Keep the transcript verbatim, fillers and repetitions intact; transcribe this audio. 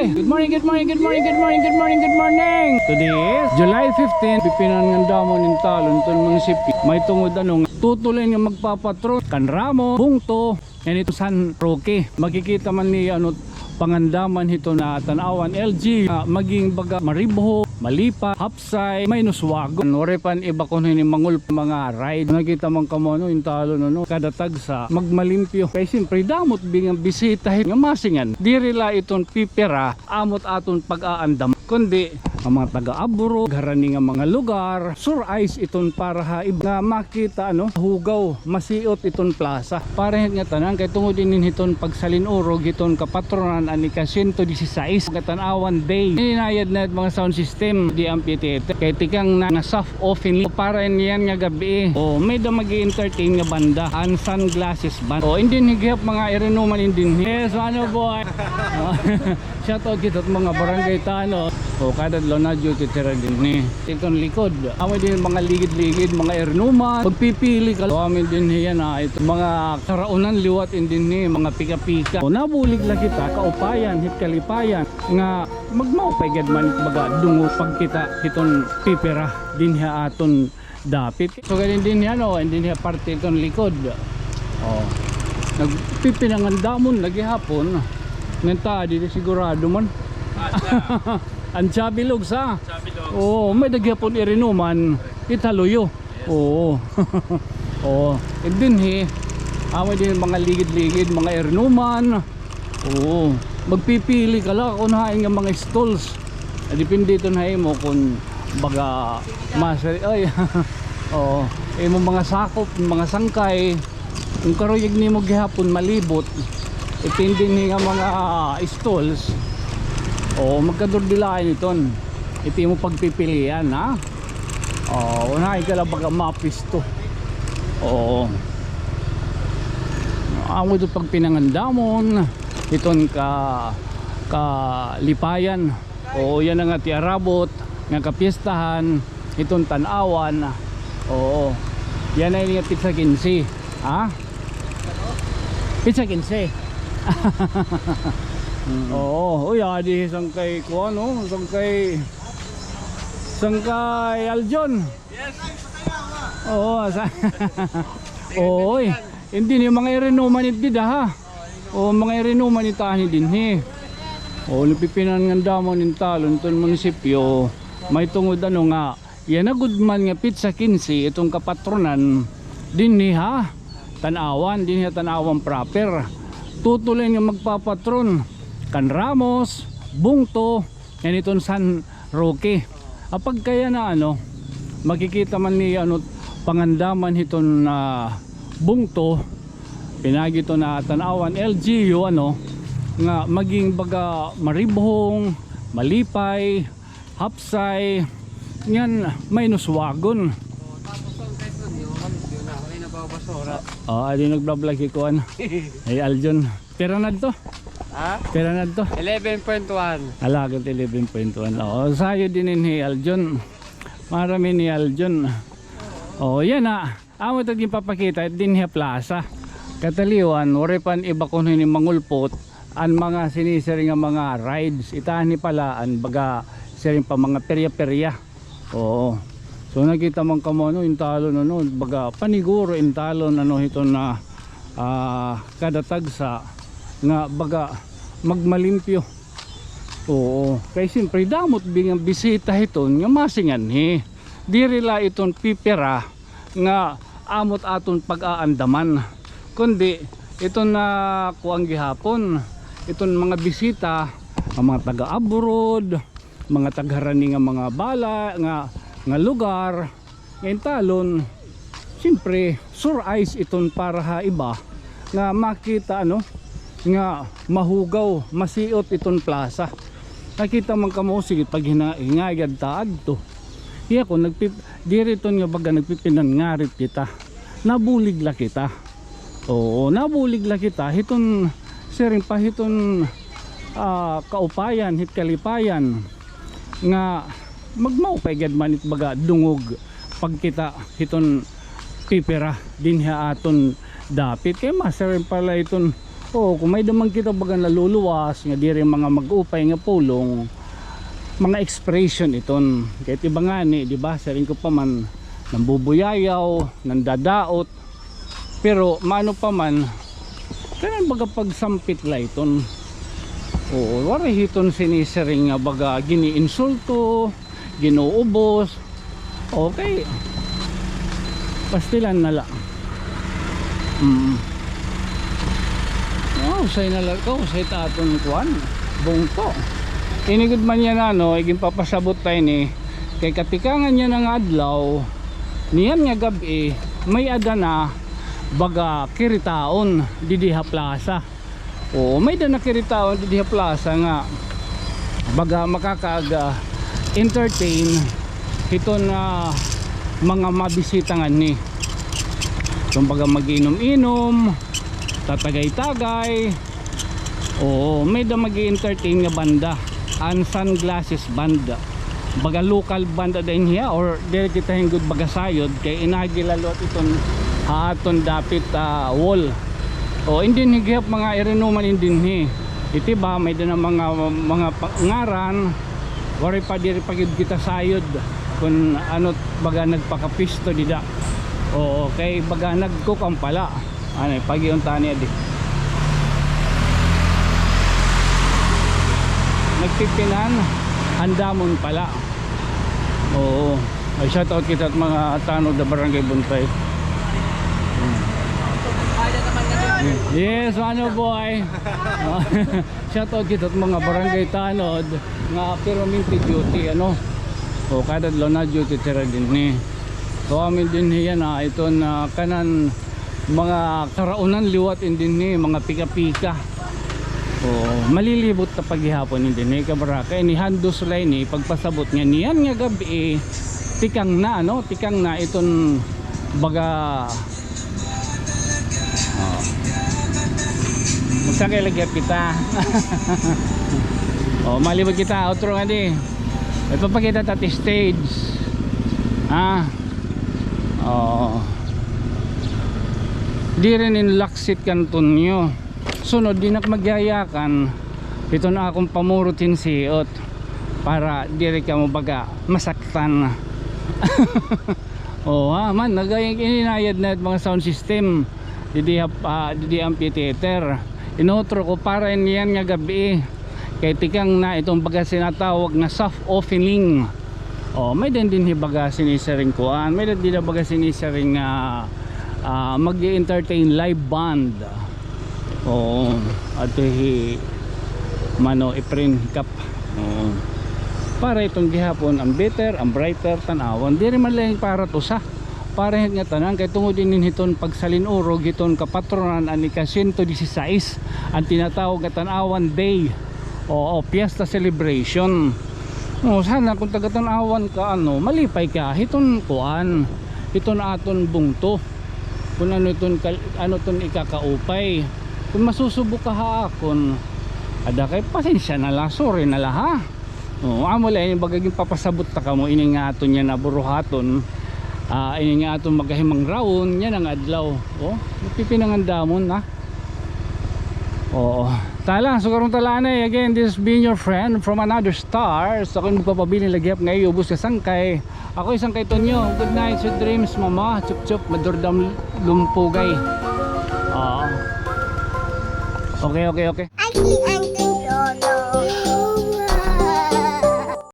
Good morning, good morning, good morning, good morning, good morning, good morning. Today is July fifteen. Pipinangandamon in talon iton munisipyo. Mahitungod ano nga tutuloy nga magpapatron kan Ramos, bungto, ngan ito San Roque. Makikita man ni ano pangandaman hiton Tan-awan, L G, ah, maging baga Maribojoc, Malipa, Hapsay, may nuswagon. Waray pa an iba kon hini mangulpot mga ride. Nakita man kamo ano, in talon ano, kada tagsa magmalimpyo. Kay siyempre, damo it mga bisita hit nga masingan. Diri la iton pipira, amo it aton pag-aandam. Kundi, an mga taga-abroad, harani nga mga lugar, sure eyes iton para ha iba nga makita, ano, hugaw, masiot iton plaza. Para hit ngatanan, kay tungod inin hiton pagsalin-urog hiton kapatronan an ika-siyento disisais nga Tan-awan Day. Hinayad na it mga sound system, di amphitheater. Kay tikang na, na soft opening para niyan nga gab-i. O, may-ada mag-entertain nga banda, an Sunglasses Band. O, indin hi gihap mga irinuman indin hi. Yes, ano boy? Shout out kita hit mga barangay tano. O, kada adlaw na duty tira dinhi. Iton likod. Amo dinhi mga ligid-ligid, mga irinuman. Magpipili ka. O, amo dinhi yana, ah, ito mga karaunan liwat indinhi, mga pika-pika. O, nabulig la kita, kaupayan, hit kalipayan. Nga, magmaupay gad man baga dungog pagkita hiton pipira dinhi ha aton dapit. So, gani dinhi, ano, dinhi parte iton likod. O. Nagpipinangandamon la gihapon. Ngan ta, diri sigurado man. An Chubby Logs, ha? Chubby Logs. Oo, may-ada gihapon irinuman. It ha luyo. Yes. Oo. Oo. It dinhi, amo dinhi mga ligid-ligid, mga irinuman. Oo. Magpipili ka la kon hain nga mga stalls. Ah, depende iton ha imo kon baga mas, ay, oo. Imo mga sakop, mga sangkay. Kon karuyag nimo gihapon malibot, it dinhi nga mga stalls. Oo, magkadurdilain iton. It imo pagpipilian, ha? Oo, kon hain ka la baga mapisto. Oo. Amo ito pagpinangandamon iton ka, kalipayan. Oo, yana nga tiarabot nga kapiestahan iton Tan-awan. Oo. Yana ini nga petsa kinse. Ha? Petsa kinse. Mm. Oo, uy, adi sangkay kuan, no? Sangkay, sangkay Aljon. Yes. Oo, sa, oy. Hindi niyo mga irinuman it dida, ha? O, mga irinuman it ani dinhi. O, napipinangandamon in talon iton munisipyo. Mahitungod ano nga, yana gud man nga petsa kinse iton kapatronan dinhi ha Tan-awan, dinhi ha Tan-awan proper. Tutuloy nga magpapatron kan Ramos, bungto, ngan iton San Roque. Apagka yana, ano, makikita man ni, ano, pangandaman hiton, ah, bungto, pinaagi iton Tan-awan, L G U, ano, nga maging baga Maribojoc, Malipay, Hapsay, ngan may nuswagon. O, tapos an kay Tonyo, ano yun na, ay nababasura. O, adi nagbablog hi kuan. Ay, Aljon. Pira na adto? Ha? Pira na adto? Eleven point one. Ala, gud eleven point one. Oo, sayo dinhi hi Aljon. Marami ni Aljon. Oo, yana. Amo ito ginpapakita dinhi ha plaza. Kataliwan, waray pa an iba kon hini mangulpot an mga sinisiring nga mga rides. It ani pala an baga siring pa mga perya-perya. Oo. So, nakita man kamo, ano, in talon, ano, baga paniguro in talon, ano, hiton, ah, kada tagsa nga baga magmalimpyo. Oo. Kay siyempre, damo it mga bisita hiton nga masinganhi. Diri la iton pipira nga amo it aton pag-aandaman. Kundi, iton, ah, kuan gihapon, iton mga bisita, an mga taga-abroad, mga tagharani nga mga bala, nga, nga lugar, nga in talon, siyempre, sure eyes iton para ha iba nga makita, ano, nga mahugaw, masiot iton plaza. Nakita man kamo, sige, paghinga-, hingagad ta adto. Iya ko, nagpip-, diri iton nga baga nagpipinangarit kita. Nabulig la kita. Oo, nabulig la kita hiton, siring pa hiton, ah, kaupayan, hit kalipayan nga magmaupay gad man it baga dungog pagkita hiton pipira dinhi ha aton dapit. Kay masiring pa la iton Oo, kon may-ada man kita baga naluluwas nga diri mga mag-upay nga pulong, mga expression iton. Kay it iba ngani, di ba, siring ko pa man, nambubuyayaw, nandadaot, pero maano pa man, kanan baga pagsampit la iton. Oo, waray hiton sinisiring nga baga giniinsulto, ginuubos. Okay. Pastilan na la. Mm. Ah, usay na la ka, usay ta aton kuan, bungto. Ini gud man yana, no, iginpapasabot ta ini. Kay katikangan yana nga adlaw, niyan nga gab-i, may-ada na baga kiritaon didi ha plaza. Oo, may-ada na kiritaon didi ha plaza nga baga makakaaga entertain hiton, ah, mga mabisita nganhi. Kumbaga mag-inom-inom, tatagay-tagay. Oo, may-ada mag-entertain nga banda. An Sunglasses Band. Baga local banda dayon hiya, or diri kita hin gud baga sayod kay inagi la liwat iton ha aton dapit, ah, wall. O, in dinhi gihap mga irinuman in dinhi. It iba may-ada na mga, mga pa-, ngaran, waray pa, diri pa gud kita sayod kon ano baga nagpakapisto dida. Oo, kay baga nagkukuan pa la. Ano, eh, pag-iunta niya di. Nagpipinan, handamon pa la. Oo. Ay, shout out kita hit mga tanod ha Barangay Buntay. Yes, ano, boy. Shout out kita hit mga barangay tanod nga permanente duty, ano. O, kada adlaw na-duty hira dinhi. So, amin dinhi yana, iton kanan mga karaunan liwat in dinhi, mga pika-pika. O, malilibot ta pa gihapon in dinhi, kabaraka. Ini handos la ini, pagpasabot nga niyan nga gab-i, tikang na, ano, tikang na iton baga. O. Magsakay la gihap kita. O, malibot kita, utro ngadi. Ipapakita ta it stage. Ah. Oo. Diri nin laksit kan Tonyo. Sunod, di na ak magyayakan hiton akon pamurot hin siot para diri kamo baga masaktan. Oo, ha, man, nagay-, ininayad na it mga sound system didi ha, ah, didi amphitheater. Inutro ko para niyan nga gab-i. Kay tikang na iton baga sinatawag nga soft opening. O, may-ada dinhi baga sinisiring kuan, may-ada dinhi baga sinisiring nga, ah, mag-i-entertain live band. Oo, adto hi Mano Efren Kap. Oo. Para iton gihapon, an better, an brighter, tan-awon. Diri man la ini para it usa. Para hit ngatanan, kay tungod inin hiton pagsalin-urog hiton kapatronan an ika-sento disisais, an tinatawag nga Tan-awan Day. Oo, fiesta celebration. O, sana kon taga-Tan-awan ka, ano, malipay ka hiton kuan, hiton aton bungto. Kon ano iton kal-, ano iton ikakaupay. Kon masusubo ka ha akon, ada kay pasensya na la, sorry na la, ha. O, amo la ini baga ginpapasabot ta kamo, ini nga aton yana buruhaton, ah, ini nga aton magahimangraon yana nga adlaw. O, magpipinangandamon na. Oo. Tala, sugarong tala anay. Again, this is being your friend from another star. So, ako magpapabilin la gihap nga iyo ubos ka sangkay. Ako isang kay Tonyo. Good night, sweet dreams, mama. Chup chup, madurdam lumpugay. Oo. Okay, okay, okay.